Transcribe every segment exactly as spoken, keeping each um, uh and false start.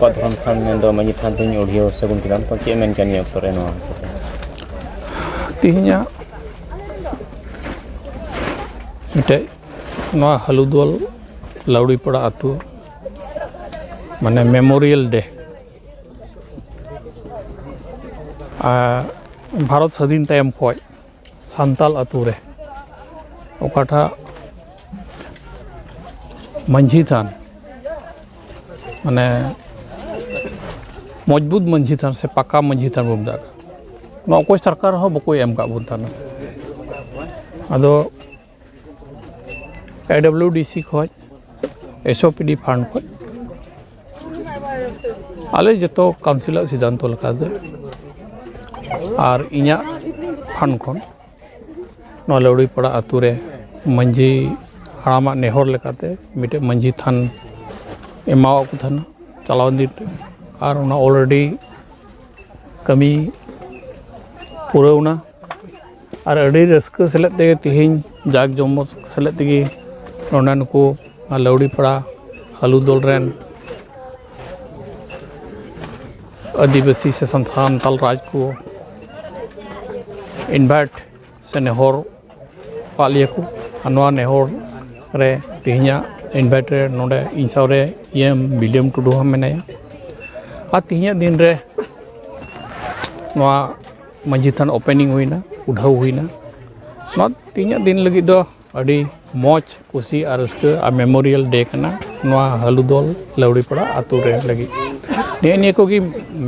ᱟᱠᱚᱣᱟᱜ ᱫᱷᱚᱨᱚᱢ ᱛᱷᱟᱱ ᱢᱮᱱᱫᱚ ᱢᱟᱹᱡᱷᱤ ᱛᱷᱟᱱ ᱛᱮᱧ ᱩᱰᱷᱤᱭᱟᱹᱣ ᱥᱟᱹᱜᱩᱱ ᱠᱮᱫᱟ᱾ ᱛᱚ ᱪᱮᱫ ᱮᱢ ᱢᱮᱱ ᱠᱮᱭᱟ ᱱᱤᱭᱟᱹ ᱚᱠᱛᱚ ᱨᱮ ᱱᱚᱣᱟ ᱦᱤᱥᱟᱹᱵ ᱛᱮ? ᱛᱮᱦᱮᱧᱟᱜ ᱢᱤᱫᱴᱮᱡ ᱱᱚᱣᱟ ᱦᱟᱹᱞᱩᱫᱚᱞ ᱞᱟᱣᱲᱤᱯᱟᱲᱟ ᱟᱹᱛᱩ, ᱢᱟᱱᱮ, ᱢᱮᱢᱳᱨᱤᱭᱟᱞ ᱰᱮ, ᱟᱨ ᱵᱷᱟᱨᱚᱛ ᱥᱟᱹᱫᱷᱤᱱ ᱛᱟᱭᱚᱢ ᱠᱷᱚᱱ ᱥᱟᱱᱛᱟᱞ ᱟᱹᱛᱩ ᱨᱮ ᱚᱠᱟᱴᱟᱜ ᱢᱟᱹᱡᱷᱤ ᱛᱷᱟᱱ, ᱢᱟᱱᱮ, ᱢᱚᱡᱽᱵᱩᱛ ᱢᱟᱹᱡᱷᱤ ᱛᱷᱟᱱ ᱥᱮ ᱯᱟᱠᱟ ᱢᱟᱹᱡᱷᱤ ᱛᱷᱟᱱ ᱵᱚᱱ ᱢᱮᱛᱟᱜ ᱠᱟᱱᱟ, ᱱᱚᱣᱟ ᱚᱠᱚᱭ ᱥᱚᱨᱠᱟᱨ ᱦᱚᱸ ᱵᱟᱠᱚ ᱮᱢ ᱠᱟᱜ ᱵᱚᱱ ᱛᱟᱦᱮᱱᱟ᱾ ᱟᱫᱚ ᱮ ᱰᱟᱵᱞᱤᱭᱩ ᱰᱤ ᱥᱤ ᱠᱷᱚᱡ, S O P D fund ᱠᱷᱚᱡ, ᱟᱞᱮ ᱡᱚᱛᱚ ᱠᱟᱣᱩᱱᱥᱤᱞᱟᱜ ᱥᱤᱫᱷᱟᱱᱛᱚ ᱞᱮᱠᱟᱛᱮ ᱟᱨ ᱤᱧᱟᱹᱜ ᱯᱷᱟᱱᱰ ᱠᱷᱚᱱ ᱱᱚᱣᱟ ᱞᱟᱹᱣᱲᱤᱯᱟᱲᱟ ᱟᱹᱛᱩ ᱨᱮ ᱢᱟᱹᱡᱷᱤ ᱦᱟᱲᱟᱢᱟᱜ ᱱᱮᱦᱚᱨ ᱞᱮᱠᱟᱛᱮ ᱢᱤᱫᱴᱮᱡ ᱢᱟᱹᱡᱷᱤ ᱛᱷᱟᱱ ᱮᱢᱟᱣᱟᱫ ᱠᱚ ᱛᱟᱦᱮᱱᱟ ᱪᱟᱞᱟᱣᱮᱱ ᱫᱤᱱ ᱨᱮ, ᱟᱨ ᱚᱱᱟ ᱚᱞᱨᱮᱰᱤ ᱠᱟᱹᱢᱤ ᱯᱩᱨᱟᱹᱣᱱᱟ᱾ ᱟᱨ ᱟᱹᱰᱤ ᱨᱟᱹᱥᱠᱟᱹ ᱥᱮᱞᱮᱫ ᱛᱮᱜᱮ ᱛᱮᱦᱮᱧ ᱡᱟᱠ ᱡᱚᱢᱚᱠ ᱥᱮᱞᱮᱫ ᱛᱮᱜᱮ ᱱᱚᱰᱮ ᱱᱩᱠᱩ ᱞᱟᱹᱣᱲᱤᱯᱟᱲᱟ ᱦᱟᱹᱞᱩ ᱫᱚᱞ ᱨᱮᱱ ᱟᱹᱫᱤᱵᱟᱹᱥᱤ ᱥᱮ ᱥᱟᱱᱛᱟᱲ ᱨᱟᱡᱽ ᱠᱚ ᱤᱱᱵᱷᱟᱭᱤᱴ ᱥᱮ ᱱᱮᱦᱚᱨ ᱟᱠᱟᱫ ᱞᱮᱭᱟ ᱠᱚ᱾ ᱟᱨ ᱱᱚᱣᱟ ᱱᱮᱦᱚᱨ ᱨᱮ ᱛᱮᱦᱮᱧᱟᱜ ᱤᱱᱵᱷᱟᱭᱤᱴ ᱨᱮ ᱱᱚᱰᱮ ᱤᱧ ᱥᱟᱶᱨᱮ ᱤ ᱮᱢ ᱵᱤᱞᱤᱭᱟᱢ ᱴᱩᱰᱩ ᱦᱚᱸ ᱢᱮᱱᱟᱭᱟ᱾ ᱟᱨ ᱛᱮᱦᱮᱧᱟᱜ ᱫᱤᱱ ᱨᱮ ᱱᱚᱣᱟ ᱢᱟᱹᱡᱷᱤ ᱛᱷᱟᱱ ᱳᱯᱮᱱᱤᱝ ᱦᱩᱭᱱᱟ, ᱩᱰᱷᱟᱹᱣ ᱦᱩᱭᱱᱟ᱾ ᱱᱚᱣᱟ ᱛᱮᱦᱮᱧᱟᱜ ᱫᱤᱱ ᱞᱟᱹᱜᱤᱫ ᱫᱚ ᱟᱹᱰᱤ ᱢᱚᱡᱽ, ᱠᱩᱥᱤ ᱟᱨ ᱨᱟᱹᱥᱠᱟᱹ ᱟᱨ ᱢᱮᱢᱳᱨᱤᱭᱟᱞ ᱰᱮ ᱠᱟᱱᱟ ᱱᱚᱣᱟ ᱦᱟᱹᱞᱩᱫᱚᱞ ᱞᱟᱹᱣᱲᱤᱯᱟᱲᱟ ᱟᱹᱛᱩ ᱨᱮ ᱞᱟᱹᱜᱤᱫ᱾ ᱱᱤᱭᱟᱹ ᱱᱤᱭᱟᱹ ᱠᱚᱜᱮ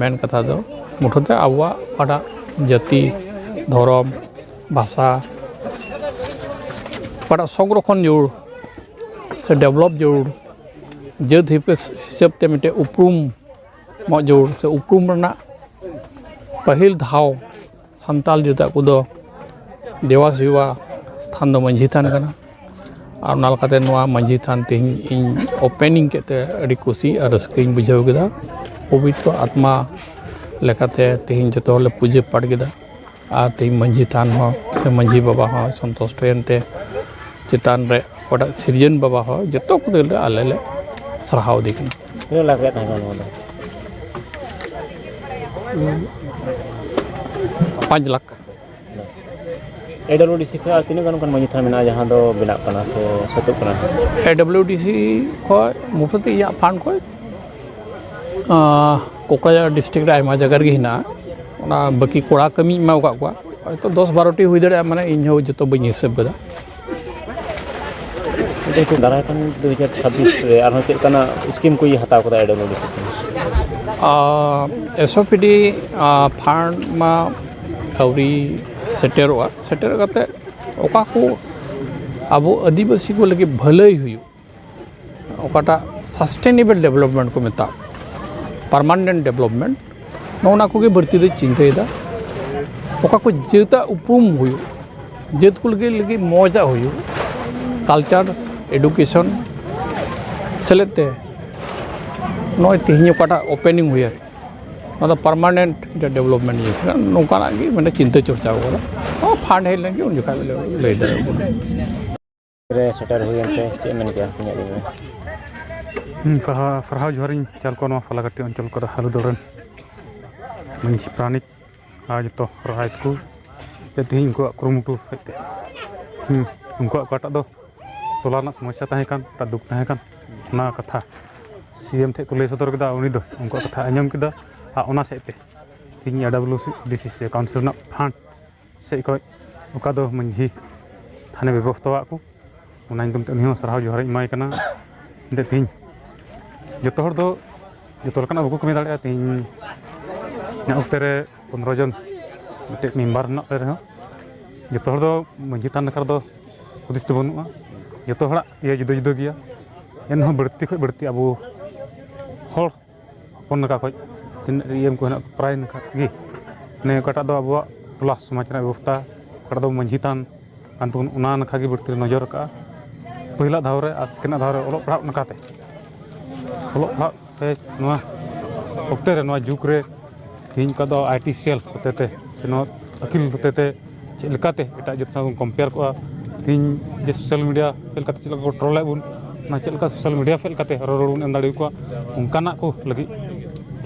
ᱢᱮᱱ ᱠᱟᱛᱷᱟ ᱫᱚ᱾ ᱢᱩᱴᱷᱟᱹᱛᱮ ᱟᱵᱚᱣᱟᱜ ᱚᱠᱟᱴᱟᱜ ᱡᱟᱹᱛᱤ, ᱫᱷᱚᱨᱚᱢ, ᱵᱷᱟᱥᱟ, ᱚᱠᱟᱴᱟᱜ ᱥᱚᱝᱨᱚᱠᱷᱚᱱ ᱡᱟᱹᱨᱩᱲ ᱥᱮ ᱰᱮᱵᱷᱞᱚᱯ ᱡᱟᱹᱨᱩᱲ, ᱡᱟᱹᱛ ᱦᱤᱯᱟᱹᱥ-, ᱦᱤᱥᱟᱹᱵ ᱛᱮ ᱢᱤᱫᱴᱮᱡ ᱩᱯᱨᱩᱢ ᱢᱚᱡᱽ ᱡᱟᱹᱨᱩᱲ ᱥᱮ ᱩᱯᱨᱩᱢ ᱨᱮᱱᱟᱜ ᱯᱟᱹᱦᱤᱞ ᱫᱷᱟᱣ ᱥᱟᱱᱛᱟᱞ ᱡᱟᱹᱛᱟᱜ ᱠᱚᱫᱚ ᱫᱮᱵᱟ ᱥᱮᱵᱟ ᱛᱷᱟᱱ ᱫᱚ ᱢᱟᱹᱡᱷᱤ ᱛᱷᱟᱱ ᱠᱟᱱᱟ᱾ ᱟᱨ ᱚᱱᱟ ᱞᱮᱠᱟᱛᱮ ᱱᱚᱣᱟ ᱢᱟᱹᱡᱷᱤ ᱛᱷᱟᱱ ᱛᱮᱦᱮᱧ ᱤᱧ ᱳᱯᱮᱱᱤᱝ ᱠᱮᱫ ᱛᱮ ᱟᱹᱰᱤ ᱠᱩᱥᱤ ᱟᱨ ᱨᱟᱹᱥᱠᱟᱹᱧ ᱵᱩᱡᱷᱟᱹᱣ ᱠᱮᱫᱟ᱾ ᱯᱚᱵᱤᱛᱨᱚ ᱟᱛᱢᱟ ᱞᱮᱠᱟᱛᱮ ᱛᱮᱦᱮᱧ ᱡᱚᱛᱚ ᱦᱚᱲᱞᱮ ᱯᱩᱡᱟᱹ ᱯᱟᱴ ᱠᱮᱫᱟ᱾ ᱟᱨ ᱛᱮᱦᱮᱧ ᱢᱟᱹᱡᱷᱤ ᱛᱷᱟᱱ ᱦᱚᱸ ᱥᱮ ᱢᱟᱹᱡᱷᱤ ᱵᱟᱵᱟ ᱦᱚᱸ ᱥᱚᱱᱛᱩᱥᱴᱚᱭᱮᱱ ᱛᱮ ᱪᱮᱛᱟᱱ ᱨᱮ ᱚᱠᱟᱴᱟᱜ ᱥᱤᱨᱡᱚᱱ ᱵᱟᱵᱟ ᱦᱚᱸ ᱡᱚᱛᱚ ᱠᱚ ᱟᱞᱮ ᱞᱮ ᱥᱟᱨᱦᱟᱣ ᱫᱮ ᱠᱟᱱᱟ᱾ ᱛᱤᱱᱟᱹᱜ ᱞᱟᱠᱷ ᱨᱮᱭᱟᱜ ᱛᱟᱦᱮᱸ ᱠᱟᱱᱟ ᱱᱚᱣᱟ ᱫᱚ? ᱯᱟᱸᱪ ᱞᱟᱠᱷ᱾ ᱮᱰᱟᱵᱞᱤᱭᱩᱰᱤᱥᱤ ᱠᱷᱚᱱ ᱟᱨ ᱛᱤᱱᱟᱹᱜ ᱜᱟᱱ ᱚᱱᱠᱟᱱ ᱢᱟᱹᱡᱷᱤ ᱛᱷᱟᱱ ᱢᱮᱱᱟᱜᱼᱟ ᱡᱟᱦᱟᱸ ᱫᱚ ᱵᱮᱱᱟᱜ ᱠᱟᱱᱟ ᱥᱮ ᱥᱟᱹᱛᱚᱜ ᱠᱟᱱᱟ? ᱮᱰᱟᱵᱞᱤᱭᱩᱰᱤᱥᱤ ᱠᱷᱚᱱ ᱢᱚᱴᱟᱢᱩᱴᱤ ᱤᱧᱟᱹᱜ ᱯᱷᱟᱱᱰ ᱠᱷᱚᱱ, ᱟᱸ, ᱠᱳᱠᱲᱟᱡᱷᱟᱲ ᱰᱤᱥᱴᱨᱤᱠᱴ ᱨᱮ ᱟᱭᱢᱟ ᱡᱟᱭᱜᱟ ᱨᱮᱜᱮ ᱦᱮᱱᱟᱜᱼᱟ᱾ ᱚᱱᱟ ᱵᱟᱹᱠᱤ ᱠᱚᱲᱟ ᱠᱟᱹᱢᱤᱧ ᱮᱢᱟ ᱟᱠᱟᱫ ᱠᱚᱣᱟ, ᱦᱚᱭᱛᱳ ᱫᱚᱥ ᱵᱟᱨᱚ ᱴᱤ ᱦᱩᱭ ᱫᱟᱲᱮᱭᱟᱜᱼᱟ, ᱢᱟᱱᱮ ᱤᱧ ᱦᱚᱸ ᱡᱚᱛᱚ ᱵᱟᱹᱧ ᱦᱤᱥᱟᱹᱵ ᱠᱟᱫᱟ᱾ ᱡᱮᱦᱮᱛᱩ ᱫᱟᱨᱟᱭ ᱠᱟᱱ ᱫᱩ ᱦᱟᱡᱟᱨ ᱪᱷᱟᱵᱵᱤᱥ ᱨᱮ ᱟᱨᱦᱚᱸ ᱪᱮᱫ ᱞᱮᱠᱟᱱᱟᱜ ᱥᱠᱤᱢ ᱠᱚ ᱦᱟᱛᱟᱣ ᱠᱟᱫᱟ ᱮᱰᱟᱵᱞᱤᱭᱩᱰᱤᱥᱤ ᱠᱷᱚᱱ? ᱟᱨ ᱮᱥ ᱳ ᱯᱤ ᱰᱤ, ᱟᱨ, ᱯᱷᱟᱱᱰ ᱢᱟ ᱟᱹᱣᱨᱤ ᱥᱮᱴᱮᱨᱚᱜᱼᱟ᱾ ᱥᱮᱴᱮᱨ ᱠᱟᱛᱮ ᱚᱠᱟ ᱠᱚ ᱟᱵᱚ ᱟᱹᱫᱤᱵᱟᱹᱥᱤ ᱠᱚ ᱞᱟᱹᱜᱤᱫ ᱵᱷᱟᱹᱞᱟᱹᱭ ᱦᱩᱭᱩᱜ, ᱚᱠᱟᱴᱟᱜ ᱥᱟᱥᱴᱮᱱᱮᱵᱚᱞ ᱰᱮᱵᱷᱞᱚᱯᱢᱮᱱᱴ ᱠᱚ ᱢᱮᱛᱟᱜ, ᱯᱟᱨᱢᱟᱱᱮᱱᱴ ᱰᱮᱵᱷᱞᱚᱯᱢᱮᱱᱴ, ᱱᱚᱜᱼᱚ ᱱᱟ ᱠᱚᱜᱮ ᱵᱟᱹᱲᱛᱤ ᱫᱚᱧ ᱪᱤᱱᱛᱟᱹᱭᱮᱫᱟ᱾ ᱚᱠᱟ ᱠᱚ ᱡᱟᱹᱛᱟᱜ ᱩᱯᱨᱩᱢ ᱦᱩᱭᱩᱜ, ᱡᱟᱹᱛ ᱠᱚ ᱞᱟᱹᱜᱤᱫ, ᱞᱟᱹᱜᱤᱫ ᱢᱚᱡᱟᱜ ᱦᱩᱭᱩᱜ, ᱠᱟᱞᱪᱟᱨ, ᱮᱰᱩᱠᱮᱥᱚᱱ ᱥᱮᱞᱮᱫ ᱛᱮ ᱱᱚᱜᱼᱚᱭ ᱛᱮᱦᱮᱧ ᱚᱠᱟᱴᱟᱜ ᱳᱯᱮᱱᱤᱝ ᱦᱩᱭᱟ, ᱚᱱᱟ ᱫᱚ ᱯᱟᱨᱢᱟᱱᱮᱱᱴ ᱰᱮᱵᱷᱞᱚᱯᱢᱮᱱᱴ ᱡᱤᱱᱤᱥ ᱠᱟᱱᱟ᱾ ᱱᱚᱝᱠᱟᱱᱟᱜ ᱜᱮ ᱢᱟᱱᱮ ᱪᱤᱱᱛᱟᱹ ᱪᱚᱨᱪᱟ ᱠᱟᱫᱟ᱾ ᱯᱷᱟᱱᱰ ᱦᱮᱡ ᱞᱮᱱᱠᱷᱟᱱ ᱩᱱ ᱡᱚᱠᱷᱟᱡ ᱞᱮ ᱞᱟᱹᱭ ᱫᱟᱲᱮᱭᱟᱜᱼᱟ᱾ ᱨᱮ ᱥᱮᱴᱮᱨ ᱦᱩᱭᱮᱱ ᱛᱮ ᱪᱮᱫ ᱮᱢ ᱢᱮᱱ ᱠᱮᱭᱟ ᱛᱮᱦᱮᱧᱟᱜ ᱫᱤᱱ ᱨᱮ? ᱦᱩᱸ, ᱥᱟᱨᱦᱟᱣ, ᱥᱟᱨᱦᱟᱣ ᱡᱚᱦᱟᱨᱤᱧ ᱪᱟᱞ ᱠᱚᱣᱟ ᱱᱚᱣᱟ ᱯᱷᱟᱞᱟᱠᱟᱴᱤ ᱚᱧᱪᱚᱞ ᱠᱚᱨᱮ ᱦᱟᱞᱩᱫᱚᱲ ᱨᱮᱱ ᱢᱟᱹᱡᱷᱤ ᱯᱟᱨᱟᱱᱤᱠ ᱟᱨ ᱡᱚᱛᱚ ᱨᱟᱭ ᱠᱚ, ᱡᱮ ᱛᱮᱦᱮᱧ ᱩᱱᱠᱩᱣᱟᱜ ᱠᱩᱨᱩᱢᱩᱴᱩ ᱦᱮᱡ ᱛᱮ, ᱦᱩᱸ, ᱩᱱᱠᱩᱣᱟᱜ ᱚᱠᱟᱴᱟᱜ ᱫᱚ ᱴᱚᱞᱟ ᱨᱮᱱᱟᱜ ᱥᱚᱢᱚᱥᱥᱟ ᱛᱟᱦᱮᱸ ᱠᱟᱱ, ᱚᱠᱟᱴᱟᱜ ᱫᱩᱠ ᱛᱟᱦᱮᱸ ᱠᱟᱱ, ᱚᱱᱟ ᱠᱟᱛᱷᱟ ᱥᱤ ᱮᱢ ᱴᱷᱮᱱ ᱠᱚ ᱞᱟᱹᱭ ᱥᱚᱫᱚᱨ ᱠᱮᱫᱟ, ᱩᱱᱤ ᱫᱚ ᱩᱱᱠᱩᱣᱟᱜ ᱠᱟᱛᱷᱟ ᱟᱸᱡᱚᱢ ᱠᱮᱫᱟ᱾ ᱟᱨ ᱚᱱᱟ ᱥᱮᱫ ᱛᱮ ᱛᱮᱦᱮᱧ ᱮ ᱰᱟᱵᱞᱤᱭᱩ ᱰᱤ ᱥᱤ ᱥᱮ ᱠᱟᱣᱩᱱᱥᱤᱞ ᱨᱮᱱᱟᱜ ᱯᱷᱟᱱᱰ ᱥᱮᱫ ᱠᱷᱚᱱ ᱚᱠᱟ ᱫᱚ ᱢᱟᱹᱡᱷᱤ ᱛᱷᱟᱱᱮ ᱵᱮᱵᱚᱥᱛᱷᱟ ᱟᱫ ᱠᱚ, ᱚᱱᱟ ᱧᱩᱛᱩᱢ ᱛᱮ ᱩᱱᱤ ᱦᱚᱸ ᱥᱟᱨᱦᱟᱣ ᱡᱚᱦᱟᱨᱤᱧ ᱮᱢᱟᱭ ᱠᱟᱱᱟ᱾ ᱮᱱᱛᱮᱫ ᱛᱮᱦᱮᱧ ᱡᱚᱛᱚ ᱦᱚᱲ ᱫᱚ ᱡᱚᱛᱚ ᱞᱮᱠᱟᱱᱟᱜ ᱵᱟᱠᱚ ᱠᱟᱹᱢᱤ ᱫᱟᱲᱮᱭᱟᱜᱼᱟ᱾ ᱛᱮᱦᱮᱧ ᱤᱧᱟᱹᱜ ᱚᱠᱛᱮ ᱨᱮ ᱯᱚᱱᱨᱚ ᱡᱚᱱ ᱢᱤᱫᱴᱮᱡ ᱢᱮᱢᱵᱟᱨ ᱢᱮᱱᱟᱜ ᱞᱮ ᱨᱮᱦᱚᱸ, ᱡᱚᱛᱚ ᱦᱚᱲ ᱫᱚ ᱢᱟᱹᱡᱷᱤ ᱛᱷᱟᱱ ᱱᱟᱠᱷᱟ ᱨᱮᱫᱚ ᱦᱩᱫᱤᱥ ᱫᱚ ᱵᱟᱹᱱᱩᱜᱼᱟ᱾ ᱡᱚᱛᱚ ᱦᱚᱲᱟᱜ ᱤᱭᱟᱹ ᱡᱩᱫᱟᱹ ᱡᱩᱫᱟᱹ ᱜᱮᱭᱟ᱾ ᱮᱱᱦᱚᱸ ᱵᱟᱹᱲᱛᱤ ᱠᱷᱚᱱ ᱵᱟᱹᱲᱛᱤ ᱟᱵᱚ ᱦᱚᱲ ᱦᱚᱯᱚᱱ ᱱᱟᱠᱷᱟ ᱠᱷᱚᱱ ᱛᱤᱱᱟᱹᱜ ᱤᱭᱟᱹ ᱠᱚ ᱦᱮᱱᱟᱜ ᱠᱚ ᱯᱨᱟᱭ ᱱᱟᱠᱷᱟ ᱜᱮ, ᱢᱟᱱᱮ ᱚᱠᱟᱴᱟᱜ ᱫᱚ ᱟᱵᱚᱣᱟᱜ ᱴᱚᱞᱟ ᱥᱚᱢᱟᱡᱽ ᱨᱮᱱᱟᱜ ᱵᱮᱵᱚᱥᱛᱷᱟ, ᱚᱠᱟᱴᱟᱜ ᱫᱚ ᱢᱟᱹᱡᱷᱤ ᱛᱷᱟᱱ ᱠᱟᱱ ᱛᱟᱵᱚᱱ, ᱚᱱᱟ ᱱᱟᱠᱷᱟ ᱜᱮ ᱵᱟᱹᱲᱛᱤ ᱞᱮ ᱱᱚᱡᱚᱨ ᱟᱠᱟᱫᱼᱟ᱾ ᱯᱟᱹᱦᱤᱞᱟᱜ ᱫᱷᱟᱣ ᱨᱮ ᱟᱨ ᱥᱮᱠᱮᱱᱰᱟᱜ ᱫᱷᱟᱣ ᱨᱮ ᱚᱞᱚᱜ ᱯᱟᱲᱦᱟᱜ ᱱᱟᱠᱷᱟᱛᱮ, ᱚᱞᱚᱜ ᱯᱟᱲᱦᱟᱜ ᱛᱮ ᱱᱚᱣᱟ ᱚᱠᱛᱮ ᱨᱮ, ᱱᱚᱣᱟ ᱡᱩᱜᱽ ᱨᱮ ᱛᱮᱦᱮᱧ ᱚᱠᱟ ᱫᱚ ᱟᱭ ᱴᱤ ᱥᱮᱞ ᱦᱚᱛᱮᱛᱮ ᱥᱮ ᱱᱚᱣᱟ ᱟᱹᱠᱤᱞ ᱦᱚᱛᱮᱛᱮ ᱪᱮᱫ ᱞᱮᱠᱟᱛᱮ ᱮᱴᱟᱜ ᱡᱟᱹᱛ ᱥᱟᱶ ᱵᱚᱱ ᱠᱚᱢᱯᱮᱭᱟᱨ ᱠᱚᱜᱼᱟ, ᱛᱮᱦᱮᱧ ᱡᱮ ᱥᱳᱥᱟᱞ ᱢᱤᱰᱤᱭᱟ ᱪᱮᱫ ᱞᱮᱠᱟᱛᱮ ᱪᱮᱫ ᱞᱮᱠᱟ ᱠᱚ ᱴᱨᱚᱞᱮᱫ ᱵᱚᱱ, ᱚᱱᱟ ᱪᱮᱫ ᱞᱮᱠᱟ ᱥᱳᱥᱟᱞ ᱢᱤᱰᱤᱭᱟ ᱥᱮᱫ ᱞᱮᱠᱟᱛᱮ ᱨᱚᱲ ᱨᱚᱲ ᱵᱚᱱ ᱮᱢ ᱫᱟᱲᱮᱭᱟᱠᱚᱣᱟ, ᱚᱱᱠᱟᱱᱟᱜ ᱠᱚ ᱞᱟᱹᱜᱤᱫ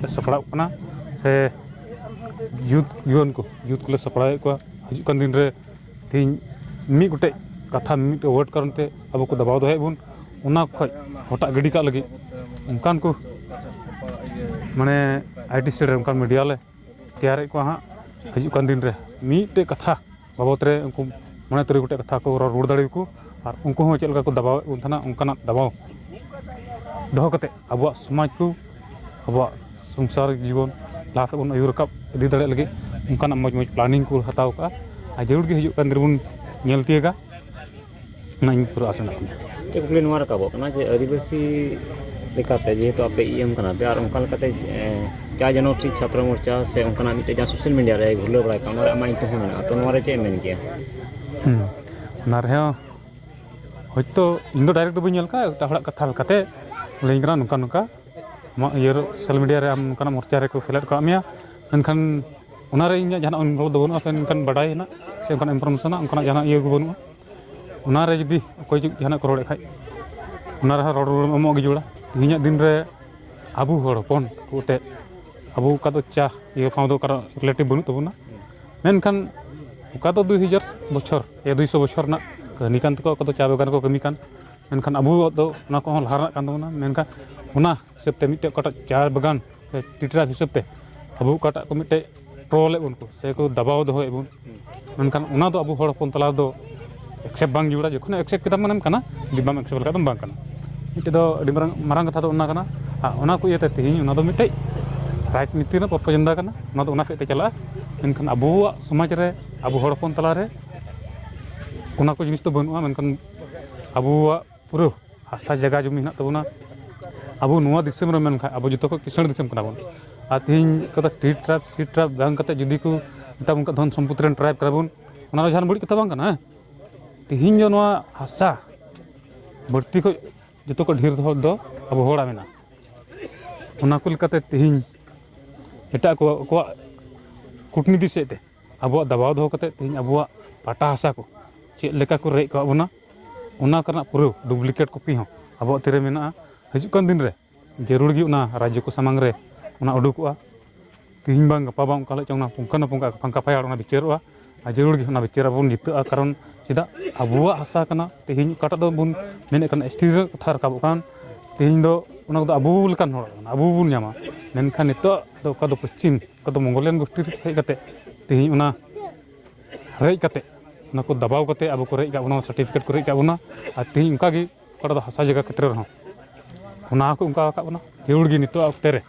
ᱞᱮ ᱥᱟᱯᱲᱟᱣ ᱠᱟᱱᱟ᱾ ᱥᱮ ᱭᱩᱛᱷ, ᱡᱩᱣᱟᱹᱱ ᱠᱚ, ᱭᱩᱛᱷ ᱠᱚᱞᱮ ᱥᱟᱯᱲᱟᱣᱮᱫ ᱠᱚᱣᱟ᱾ ᱦᱤᱡᱩᱜ ᱠᱟᱱ ᱫᱤᱱ ᱨᱮ ᱛᱮᱦᱮᱧ ᱢᱤᱫ ᱜᱚᱴᱮᱡ ᱠᱟᱛᱷᱟ, ᱢᱤᱫᱴᱮᱡ ᱣᱟᱨᱰ ᱠᱟᱨᱚᱱ ᱛᱮ ᱟᱵᱚ ᱠᱚ ᱫᱟᱵᱟᱣ ᱫᱚᱦᱚᱭᱮᱫ ᱵᱚᱱ, ᱚᱱᱟ ᱠᱷᱚᱡ ᱦᱚᱴᱟᱜ ᱜᱤᱰᱤ ᱠᱟᱜ ᱞᱟᱹᱜᱤᱫ ᱚᱱᱠᱟᱱ ᱠᱚ, ᱢᱟᱱᱮ, ᱟᱭ ᱴᱤ ᱥᱮᱞ ᱨᱮ ᱚᱱᱠᱟᱱ ᱢᱤᱰᱤᱭᱟ ᱞᱮ ᱛᱮᱭᱟᱨᱮᱫ ᱠᱚᱣᱟ ᱦᱟᱸᱜ᱾ ᱦᱤᱡᱩᱜ ᱠᱟᱱ ᱫᱤᱱ ᱨᱮ ᱢᱤᱫᱴᱮᱡ ᱠᱟᱛᱷᱟ ᱵᱟᱵᱚᱫ ᱨᱮ ᱩᱱᱠᱩ ᱢᱚᱬᱮ ᱛᱩᱨᱩᱭ ᱜᱚᱴᱮᱡ ᱠᱟᱛᱷᱟ ᱠᱚ ᱨᱚᱲ ᱨᱩᱣᱟᱹᱲ ᱫᱟᱲᱮᱭᱟᱠᱚ, ᱟᱨ ᱩᱱᱠᱩ ᱦᱚᱸ ᱪᱮᱫ ᱞᱮᱠᱟ ᱠᱚ ᱫᱟᱵᱟᱣᱮᱫ ᱵᱚᱱ ᱛᱟᱦᱮᱱᱟ, ᱚᱱᱠᱟᱱᱟᱜ ᱫᱟᱵᱟᱣ ᱫᱚᱦᱚ ᱠᱟᱛᱮ ᱟᱵᱚᱣᱟᱜ ᱥᱚᱢᱟᱡᱽ ᱠᱚ, ᱟᱵᱚᱣᱟᱜ ᱥᱚᱝᱥᱟᱨ ᱡᱤᱵᱚᱱ ᱞᱟᱦᱟ ᱥᱮᱫ ᱵᱚᱱ ᱟᱹᱭᱩᱨ ᱨᱟᱠᱟᱵ ᱤᱫᱤ ᱫᱟᱲᱮᱭᱟᱜ ᱞᱟᱹᱜᱤᱫ ᱚᱱᱠᱟᱱᱟᱜ ᱢᱚᱡᱽ ᱢᱚᱡᱽ ᱯᱞᱟᱱᱤᱝ ᱠᱚ ᱦᱟᱛᱟᱣ ᱠᱟᱜᱼᱟ᱾ ᱟᱨ ᱡᱟᱹᱨᱩᱲ ᱜᱮ ᱦᱤᱡᱩᱜ ᱠᱟᱱ ᱫᱤᱱ ᱨᱮᱵᱚᱱ ᱧᱮᱞ ᱛᱤᱭᱳᱜᱟ᱾ ᱚᱱᱟ ᱤᱧ ᱯᱩᱨᱟᱹ ᱟᱥᱟ ᱢᱮᱱᱟᱜ ᱛᱤᱧᱟᱹ᱾ ᱢᱤᱫᱴᱮᱱ ᱠᱩᱠᱞᱤ ᱱᱚᱣᱟ ᱨᱟᱠᱟᱵᱚᱜ ᱠᱟᱱᱟ ᱡᱮ ᱟᱹᱫᱤᱵᱟᱹᱥᱤ ᱞᱮᱠᱟᱛᱮ ᱡᱮᱦᱮᱛᱩ ᱟᱯᱮ ᱤ ᱮᱢ ᱠᱟᱱᱟ ᱯᱮ, ᱟᱨ ᱚᱱᱠᱟ ᱞᱮᱠᱟᱛᱮ, ᱮ, ᱪᱟ ᱡᱚᱱᱚᱜᱳᱥᱴᱤ ᱪᱷᱟᱛᱨᱚ ᱢᱳᱨᱪᱟ ᱥᱮ ᱚᱱᱠᱟᱱᱟᱜ ᱢᱤᱫᱴᱮᱱ ᱡᱟᱦᱟᱸ ᱥᱳᱥᱟᱞ ᱢᱤᱰᱤᱭᱟ ᱨᱮ ᱜᱷᱩᱨᱞᱟᱹᱣ ᱵᱟᱲᱟᱭ ᱠᱟᱱᱟ, ᱚᱱᱟ ᱨᱮ ᱟᱢᱟᱜ ᱧᱩᱛᱩᱢ ᱦᱚᱸ ᱢᱮᱱᱟᱜᱼᱟ, ᱛᱚ ᱱᱚᱣᱟ ᱨᱮ ᱪᱮᱫ ᱮᱢ ᱢᱮᱱ ᱠᱮᱭᱟ? ᱦᱩᱸ, ᱚᱱᱟ ᱨᱮᱦᱚᱸ ᱦᱳᱭᱛᱳ ᱤᱧ ᱫᱚ ᱰᱟᱭᱨᱮᱠᱴ ᱫᱚ ᱵᱟᱹᱧ ᱧᱮᱞ ᱠᱟᱜᱼᱟ, ᱮᱴᱟᱜ ᱦᱚᱲᱟᱜ ᱠᱟᱛᱷᱟ ᱞᱮᱠᱟᱛᱮ ᱞᱟᱹᱭᱟᱹᱧ ᱠᱟᱱᱟ ᱱᱚᱝᱠᱟ ᱱᱚᱝᱠᱟ ᱟᱢᱟᱜ ᱤᱭᱟᱹ ᱨᱮ, ᱥᱳᱥᱟᱞ ᱢᱤᱰᱤᱭᱟ ᱨᱮ ᱟᱢ ᱱᱚᱝᱠᱟᱱᱟᱜ ᱢᱳᱨᱪᱟ ᱨᱮᱠᱚ ᱥᱮᱞᱮᱫ ᱠᱟᱜ ᱢᱮᱭᱟ, ᱢᱮᱱᱠᱷᱟᱱ ᱚᱱᱟ ᱨᱮ ᱤᱧᱟᱹᱜ ᱡᱟᱦᱟᱱᱟᱜ ᱤᱱᱵᱷᱚᱞᱵᱷ ᱫᱚ ᱵᱟᱹᱱᱩᱜᱼᱟ, ᱥᱮ ᱢᱮᱱᱠᱷᱟᱱ ᱵᱟᱰᱟᱭ ᱦᱮᱱᱟᱜ ᱥᱮ ᱚᱱᱠᱟᱱᱟᱜ ᱤᱱᱯᱷᱚᱨᱢᱮᱥᱚᱱ ᱚᱱᱠᱟᱱᱟᱜ ᱡᱟᱦᱟᱱᱟᱜ ᱤᱭᱟᱹ ᱠᱚ ᱵᱟᱹᱱᱩᱜᱼᱟ᱾ ᱚᱱᱟ ᱨᱮ ᱡᱩᱫᱤ ᱚᱠᱚᱭ ᱡᱩᱫᱤ ᱡᱟᱦᱟᱱᱟᱜ ᱠᱚ ᱨᱚᱲᱮᱫ ᱠᱷᱟᱡ, ᱚᱱᱟ ᱨᱮᱦᱚᱸ ᱨᱚᱲ ᱨᱩᱣᱟᱹᱲ ᱮᱢᱚᱜ ᱜᱮ ᱡᱟᱹᱨᱩᱲᱟ᱾ ᱛᱮᱦᱮᱧᱟᱜ ᱫᱤᱱ ᱨᱮ ᱟᱵᱚ ᱦᱚᱲ ᱦᱚᱯᱚᱱ ᱠᱚ ᱮᱱᱛᱮᱫ ᱟᱵᱚ ᱚᱠᱟ ᱫᱚ ᱪᱟ ᱤᱭᱟᱹ ᱥᱟᱶ ᱫᱚ ᱚᱠᱟᱨᱮ ᱨᱤᱞᱮᱴᱤᱵᱷ ᱵᱟᱹᱱᱩᱜ ᱛᱟᱵᱚᱱᱟ, ᱢᱮᱱᱠᱷᱟᱱ ᱚᱠᱟ ᱫᱚ ᱫᱩᱭ ᱦᱟᱡᱟᱨ ᱵᱚᱪᱷᱚᱨ ᱭᱟ ᱫᱩᱭᱥᱚ ᱵᱚᱪᱷᱚᱨ ᱨᱮᱱᱟᱜ ᱠᱟᱹᱦᱱᱤ ᱠᱟᱱ ᱛᱟᱠᱚᱣᱟ, ᱚᱠᱟ ᱫᱚ ᱪᱟ ᱵᱟᱜᱟᱱ ᱨᱮᱠᱚ ᱠᱟᱹᱢᱤ ᱠᱟᱱ, ᱢᱮᱱᱠᱷᱟᱱ ᱟᱵᱚᱣᱟᱜ ᱫᱚ ᱚᱱᱟ ᱠᱚᱦᱚᱸ ᱞᱟᱦᱟ ᱨᱮᱱᱟᱜ ᱠᱟᱱ ᱛᱟᱵᱚᱱᱟ᱾ ᱢᱮᱱᱠᱷᱟᱱ ᱚᱱᱟ ᱦᱤᱥᱟᱹᱵ ᱛᱮ ᱢᱤᱫᱴᱮᱡ ᱚᱠᱟᱴᱟᱜ ᱪᱟ ᱵᱟᱜᱟᱱ ᱥᱮ ᱴᱤ ᱴᱨᱟᱭᱤᱵᱽ ᱦᱤᱥᱟᱹᱵ ᱛᱮ ᱟᱵᱚ ᱚᱠᱟᱴᱟᱜ ᱠᱚ ᱢᱤᱫᱴᱮᱡ ᱴᱨᱚᱞᱮᱫ ᱵᱚᱱ ᱠᱚ ᱥᱮ ᱠᱚ ᱫᱟᱵᱟᱣ ᱫᱚᱦᱚᱭᱮᱫ ᱵᱚᱱ, ᱢᱮᱱᱠᱷᱟᱱ ᱚᱱᱟ ᱫᱚ ᱟᱵᱚ ᱦᱚᱲ ᱦᱚᱯᱚᱱ ᱛᱟᱞᱟ ᱨᱮᱫᱚ ᱮᱠᱥᱮᱯᱴ ᱵᱟᱝ ᱡᱟᱹᱨᱩᱲᱟ᱾ ᱡᱚᱠᱷᱚᱱ ᱮᱠᱥᱮᱯᱴ ᱠᱮᱫᱟᱢ ᱢᱟᱱᱮᱢ ᱠᱟᱱᱟ, ᱡᱩᱫᱤ ᱵᱟᱢ ᱮᱠᱥᱮᱯᱴ ᱞᱮᱠᱷᱟᱡ ᱫᱚᱢ ᱵᱟᱝ ᱠᱟᱱᱟ᱾ ᱢᱤᱫᱴᱮᱡ ᱫᱚ ᱟᱹᱰᱤ ᱢᱟᱨᱟᱝ, ᱢᱟᱨᱟᱝ ᱠᱟᱛᱷᱟ ᱫᱚ ᱚᱱᱟ ᱠᱟᱱᱟ᱾ ᱟᱨ ᱚᱱᱟ ᱠᱚ ᱤᱭᱟᱹᱛᱮ ᱛᱮᱦᱮᱧ ᱚᱱᱟ ᱫᱚ ᱢᱤᱫᱴᱮᱡ ᱨᱟᱡᱽᱱᱤᱛᱤ ᱨᱮᱱᱟᱜ ᱯᱨᱚᱯᱟᱜᱮᱱᱰᱟ ᱠᱟᱱᱟ, ᱚᱱᱟ ᱫᱚ ᱚᱱᱟ ᱥᱮᱫ ᱛᱮ ᱪᱟᱞᱟᱜᱼᱟ᱾ ᱢᱮᱱᱠᱷᱟᱱ ᱟᱵᱚᱣᱟᱜ ᱥᱚᱢᱟᱡᱽ ᱨᱮ, ᱟᱵᱚ ᱦᱚᱲ ᱦᱚᱯᱚᱱ ᱛᱟᱞᱟᱨᱮ ᱚᱱᱟ ᱠᱚ ᱡᱤᱱᱤᱥ ᱫᱚ ᱵᱟᱹᱱᱩᱜᱼᱟ᱾ ᱢᱮᱱᱠᱷᱟᱱ ᱟᱵᱚᱣᱟᱜ ᱯᱩᱨᱟᱹ ᱦᱟᱥᱟ ᱡᱟᱭᱜᱟ ᱡᱚᱢᱤ ᱦᱮᱱᱟᱜ ᱛᱟᱵᱚᱱᱟ᱾ ᱟᱵᱚ ᱱᱚᱣᱟ ᱫᱤᱥᱚᱢ ᱨᱮ ᱢᱮᱱᱠᱷᱟᱱ ᱟᱵᱚ ᱡᱚᱛᱚ ᱠᱷᱚᱱ ᱠᱤᱥᱟᱹᱬ ᱫᱤᱥᱚᱢ ᱠᱟᱱᱟ ᱵᱚᱱ᱾ ᱟᱨ ᱛᱮᱦᱮᱧ ᱚᱠᱟ ᱫᱚ ᱴᱤ ᱴᱨᱟᱭᱤᱵᱽ, ᱥᱤ ᱴᱨᱟᱭᱤᱵᱽ ᱵᱟᱝ ᱠᱟᱛᱮ ᱡᱩᱫᱤ ᱠᱚ ᱢᱮᱛᱟ ᱵᱚᱱ ᱠᱷᱟᱱ ᱫᱷᱚᱱ ᱥᱚᱢᱯᱚᱛᱤ ᱨᱮᱱ ᱴᱨᱟᱭᱤᱵᱽ ᱠᱟᱱᱟ ᱵᱚᱱ, ᱚᱱᱟ ᱫᱚ ᱡᱟᱦᱟᱱ ᱵᱟᱹᱲᱤᱡ ᱠᱟᱛᱷᱟ ᱵᱟᱝ ᱠᱟᱱᱟ, ᱦᱮᱸ? ᱛᱮᱦᱮᱧ ᱫᱚ ᱱᱚᱣᱟ ᱦᱟᱥᱟ ᱵᱟᱹᱲᱛᱤ ᱠᱷᱚᱱ ᱡᱚᱛᱚ ᱠᱷᱚᱱ ᱰᱷᱮᱨ ᱫᱚ ᱦᱚᱲ ᱫᱚ ᱟᱵᱚ ᱦᱚᱲᱟᱜ ᱢᱮᱱᱟᱜᱼᱟ᱾ ᱚᱱᱟ ᱠᱚ ᱞᱮᱠᱟᱛᱮ ᱛᱮᱦᱮᱧ ᱮᱴᱟᱜ ᱠᱚ ᱟᱠᱚᱣᱟᱜ ᱠᱩᱴᱱᱤᱛᱤ ᱥᱮᱫ ᱛᱮ ᱟᱵᱚᱣᱟᱜ ᱫᱟᱵᱟᱣ ᱫᱚᱦᱚ ᱠᱟᱛᱮ ᱛᱮᱦᱮᱧ ᱟᱵᱚᱣᱟᱜ ᱯᱟᱴᱟ ᱦᱟᱥᱟ ᱠᱚ ᱪᱮᱫ ᱞᱮᱠᱟ ᱠᱚ ᱨᱮᱡ ᱠᱟᱜ ᱵᱚᱱᱟ, ᱚᱱᱟ ᱠᱚᱨᱮᱱᱟᱜ ᱯᱩᱨᱟᱹ ᱰᱩᱯᱞᱤᱠᱮᱴ ᱠᱚᱯᱤ ᱦᱚᱸ ᱟᱵᱚᱣᱟᱜ ᱛᱤᱨᱮ ᱢᱮᱱᱟᱜᱼᱟ᱾ ᱦᱤᱡᱩᱜ ᱠᱟᱱ ᱫᱤᱱ ᱨᱮ ᱡᱟᱹᱨᱩᱲ ᱜᱮ ᱚᱱᱟ ᱨᱟᱡᱽᱡᱚ ᱠᱚ ᱥᱟᱢᱟᱝ ᱨᱮ ᱚᱱᱟ ᱩᱰᱩᱠᱚᱜᱼᱟ᱾ ᱛᱮᱦᱮᱧ ᱵᱟᱝ ᱜᱟᱯᱟ ᱵᱟᱝ ᱚᱠᱟ ᱦᱤᱞᱳᱜ ᱪᱚᱝ ᱚᱱᱟ ᱯᱩᱝᱠᱷᱟᱹ ᱱᱩᱯᱩᱝᱠᱷᱟᱹ ᱯᱷᱟᱝᱠᱟ ᱯᱷᱟᱭᱟᱲ ᱚᱱᱟ ᱵᱤᱪᱟᱹᱨᱚᱜᱼᱟ᱾ ᱟᱨ ᱡᱟᱹᱨᱩᱲ ᱜᱮ ᱚᱱᱟ ᱵᱤᱪᱟᱹᱨ ᱟᱵᱚ ᱵᱚᱱ ᱡᱤᱛᱟᱹᱜᱼᱟ, ᱠᱟᱨᱚᱱ ᱪᱮᱫᱟᱜ ᱟᱵᱚᱣᱟᱜ ᱦᱟᱥᱟ ᱠᱟᱱᱟ᱾ ᱛᱮᱦᱮᱧ ᱚᱠᱟᱴᱟᱜ ᱫᱚ ᱵᱚᱱ ᱢᱮᱱᱮᱫ ᱠᱟᱱᱟ ᱮᱥ ᱴᱤ ᱨᱮᱱᱟᱜ ᱠᱟᱛᱷᱟ ᱨᱟᱠᱟᱵᱚᱜ ᱠᱟᱱ, ᱛᱮᱦᱮᱧ ᱫᱚ ᱚᱱᱟ ᱠᱚᱫᱚ ᱟᱵᱚ ᱞᱮᱠᱟᱱ ᱦᱚᱲ ᱠᱟᱱᱟ, ᱟᱵᱚ ᱵᱚᱱ ᱧᱟᱢᱟ᱾ ᱢᱮᱱᱠᱷᱟᱱ ᱱᱤᱛᱚᱜ ᱫᱚ ᱚᱠᱟ ᱫᱚ ᱯᱚᱪᱷᱤᱢ, ᱚᱠᱟ ᱫᱚ ᱢᱚᱝᱜᱳᱞᱤᱭᱟᱱ ᱜᱳᱥᱴᱤ ᱨᱮ ᱦᱮᱡ ᱠᱟᱛᱮ ᱛᱮᱦᱮᱧ ᱚᱱᱟ ᱨᱮᱡ ᱠᱟᱛᱮ ᱚᱱᱟ ᱠᱚ ᱫᱟᱵᱟᱣ ᱠᱟᱛᱮ ᱟᱵᱚ ᱠᱚ ᱨᱮᱡ ᱠᱟᱜ ᱵᱚᱱᱟ, ᱥᱟᱨᱴᱤᱯᱷᱤᱠᱮᱴ ᱠᱚ ᱨᱮᱡ ᱠᱟᱜ ᱵᱚᱱᱟ᱾ ᱟᱨ ᱛᱮᱦᱮᱧ ᱚᱱᱠᱟ ᱜᱮ ᱚᱠᱟᱴᱟᱜ ᱫᱚ ᱦᱟᱥᱟ ᱡᱟᱭᱜᱟ ᱠᱷᱮᱛᱨᱮ ᱨᱮᱦᱚᱸ ᱚᱱᱟ ᱦᱚᱸᱠᱚ ᱚᱱᱠᱟ ᱟᱠᱟᱫ ᱵᱚᱱᱟ᱾ ᱡᱟᱹᱨᱩᱲ ᱜᱮ ᱱᱤᱛᱚᱜ ᱚᱠᱛᱮ ᱨᱮ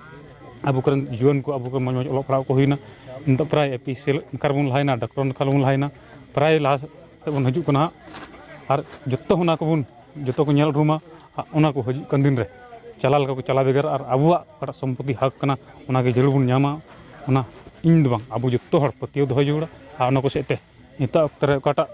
ᱟᱵᱚ ᱠᱚᱨᱮᱱ ᱡᱩᱣᱟᱹᱱ ᱠᱚ, ᱟᱵᱚ ᱠᱚᱨᱮᱱ ᱢᱚᱡᱽ ᱢᱚᱡᱽ ᱚᱞᱚᱜ ᱯᱟᱲᱦᱟᱜ ᱠᱚ ᱦᱩᱭᱱᱟ, ᱱᱤᱛᱚᱜ ᱯᱨᱟᱭ ᱮ ᱯᱤ ᱮᱥ ᱥᱤ ᱱᱟᱠᱷᱟ ᱨᱮᱵᱚᱱ ᱞᱟᱦᱟᱭᱱᱟ, ᱰᱟᱠᱴᱚᱨ ᱱᱟᱠᱷᱟ ᱨᱮᱵᱚᱱ ᱞᱟᱦᱟᱭᱱᱟ, ᱯᱨᱟᱭ ᱞᱟᱦᱟ ᱥᱮᱫ ᱵᱚᱱ ᱦᱤᱡᱩᱜ ᱠᱟᱱᱟ ᱦᱟᱸᱜ᱾ ᱟᱨ ᱡᱚᱛᱚ ᱚᱱᱟ ᱠᱚᱵᱚᱱ, ᱡᱚᱛᱚ ᱠᱚ ᱧᱮᱞ ᱩᱨᱩᱢᱟ᱾ ᱟᱨ ᱚᱱᱟ ᱠᱚ ᱦᱤᱡᱩᱜ ᱠᱟᱱ ᱫᱤᱱ ᱨᱮ ᱪᱟᱞᱟᱣ ᱞᱮᱠᱟ ᱠᱚ ᱪᱟᱞᱟᱣ ᱵᱷᱮᱜᱟᱨ, ᱟᱨ ᱟᱵᱚᱣᱟᱜ ᱚᱠᱟᱴᱟᱜ ᱥᱚᱢᱯᱚᱛᱤ ᱦᱟᱠ ᱠᱟᱱᱟ, ᱚᱱᱟ ᱜᱮ ᱡᱟᱹᱨᱩᱲ ᱵᱚᱱ ᱧᱟᱢᱟ᱾ ᱚᱱᱟ ᱤᱧ ᱫᱚ ᱵᱟᱝ, ᱟᱵᱚ ᱡᱚᱛᱚ ᱦᱚᱲ ᱯᱟᱹᱛᱭᱟᱹᱣ ᱫᱚᱦᱚ ᱡᱟᱹᱨᱩᱲᱟ᱾ ᱟᱨ ᱚᱱᱟ ᱠᱚ ᱥᱮᱫ ᱛᱮ ᱱᱤᱛᱚᱜ ᱚᱠᱛᱮ ᱨᱮ ᱚᱠᱟᱴᱟᱜ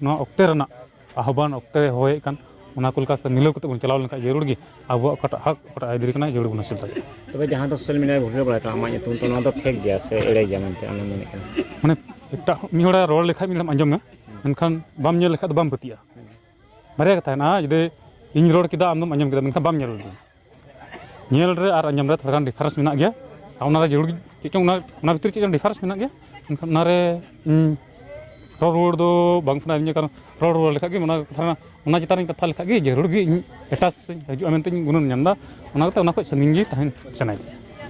ᱱᱚᱣᱟ ᱚᱠᱛᱮ ᱨᱮᱱᱟᱜ ᱟᱦᱵᱟᱱ ᱚᱠᱛᱮ ᱨᱮ ᱦᱚᱦᱚᱭᱮᱫ ᱠᱟᱱ, ᱚᱱᱟ ᱠᱚ ᱞᱮᱠᱟᱛᱮ ᱢᱤᱞᱟᱹᱣ ᱠᱟᱛᱮ ᱵᱚᱱ ᱪᱟᱞᱟᱣ ᱞᱮᱱᱠᱷᱟᱱ ᱡᱟᱹᱨᱩᱲ ᱜᱮ ᱟᱵᱚᱣᱟᱜ ᱚᱠᱟᱴᱟᱜ ᱦᱟᱠ, ᱚᱠᱟᱴᱟᱜ ᱟᱹᱭᱫᱟᱹᱨᱤ ᱠᱟᱱᱟ, ᱡᱟᱹᱨᱩᱲ ᱵᱚᱱ ᱦᱟᱹᱥᱤᱞ ᱫᱟᱲᱮᱭᱟᱜᱼᱟ᱾ ᱛᱚᱵᱮ ᱡᱟᱦᱟᱸ ᱫᱚ ᱥᱳᱥᱟᱞ ᱢᱤᱰᱤᱭᱟ ᱨᱮ ᱵᱷᱟᱭᱨᱟᱞ ᱵᱟᱲᱟᱭ ᱠᱟᱱᱟ, ᱟᱢᱟᱜ ᱧᱩᱛᱩᱢ ᱛᱮ, ᱱᱚᱣᱟ ᱫᱚ ᱯᱷᱮᱠ ᱜᱮᱭᱟ ᱥᱮ ᱮᱲᱮ ᱜᱮᱭᱟ ᱢᱮᱱᱛᱮ ᱟᱢᱮᱢ ᱢᱮᱱᱮᱫ ᱠᱟᱱᱟ? ᱢᱟᱱᱮ ᱮᱴᱟᱜ ᱢᱤᱫ ᱦᱚᱲᱮ ᱨᱚᱲ ᱞᱮᱠᱷᱟᱡ ᱢᱤᱫ ᱦᱚᱲᱮᱢ ᱟᱸᱡᱚᱢᱟ, ᱢᱮᱱᱠᱷᱟᱱ ᱵᱟᱢ ᱧᱮᱞ ᱞᱮᱠᱷᱟᱡ ᱫᱚ ᱵᱟᱢ ᱯᱟᱹᱛᱭᱟᱹᱜᱼᱟ᱾ ᱵᱟᱨᱭᱟ ᱠᱟᱛᱷᱟ ᱦᱮᱱᱟᱜᱼᱟ, ᱡᱩᱫᱤ ᱤᱧ ᱨᱚᱲ ᱠᱮᱫᱟ, ᱟᱢ ᱫᱚᱢ ᱟᱸᱡᱚᱢ ᱠᱮᱫᱟ, ᱢᱮᱱᱠᱷᱟᱱ ᱵᱟᱢ ᱧᱮᱞ ᱞᱮᱫᱟ᱾ ᱧᱮᱞ ᱨᱮ ᱟᱨ ᱟᱸᱡᱚᱢ ᱨᱮ ᱛᱷᱚᱲᱟ ᱜᱟᱱ ᱰᱤᱯᱷᱟᱨᱮᱱᱥ ᱢᱮᱱᱟᱜ ᱜᱮᱭᱟ᱾ ᱟᱨ ᱚᱱᱟᱨᱮ ᱡᱟᱹᱨᱩᱲ ᱜᱮ ᱪᱮᱫ ᱪᱚᱝ ᱚᱱᱟ, ᱚᱱᱟ ᱵᱷᱤᱛᱨᱤ ᱪᱮᱫ ᱪᱚᱝ ᱰᱤᱯᱷᱟᱨᱮᱱᱥ ᱢᱮᱱᱟᱜ ᱜᱮᱭᱟ, ᱢᱮᱱᱠᱷᱟᱱ ᱚᱱᱟᱨᱮ ᱤᱧ ᱨᱚᱲ ᱨᱩᱣᱟᱹᱲ ᱫᱚ ᱵᱟᱝ ᱥᱟᱱᱟᱭᱤᱧᱟ, ᱠᱟᱨᱚᱱ ᱨᱚᱲ ᱨᱩᱣᱟᱹᱲ ᱞᱮᱠᱷᱟᱡ ᱜᱮ ᱚᱱᱟ ᱠᱟᱛᱷᱟ, ᱚᱱᱟ ᱪᱮᱛᱟᱱ ᱨᱤᱧ ᱠᱟᱛᱷᱟ ᱞᱮᱠᱷᱟᱡ ᱜᱮ ᱡᱟᱹᱨᱩᱲ ᱜᱮ ᱤᱧ ᱮᱴᱟᱪ ᱥᱮᱫ ᱤᱧ ᱦᱤᱡᱩᱜᱼᱟ ᱢᱮᱱᱛᱮᱧ ᱜᱩᱱᱟᱹᱱ ᱧᱟᱢ ᱮᱫᱟ᱾ ᱚᱱᱟ ᱠᱟᱛᱮ ᱚᱱᱟ ᱠᱷᱚᱡ ᱥᱟᱺᱜᱤᱧ ᱜᱮ ᱛᱟᱦᱮᱱ ᱥᱟᱱᱟᱭᱤᱧᱟ᱾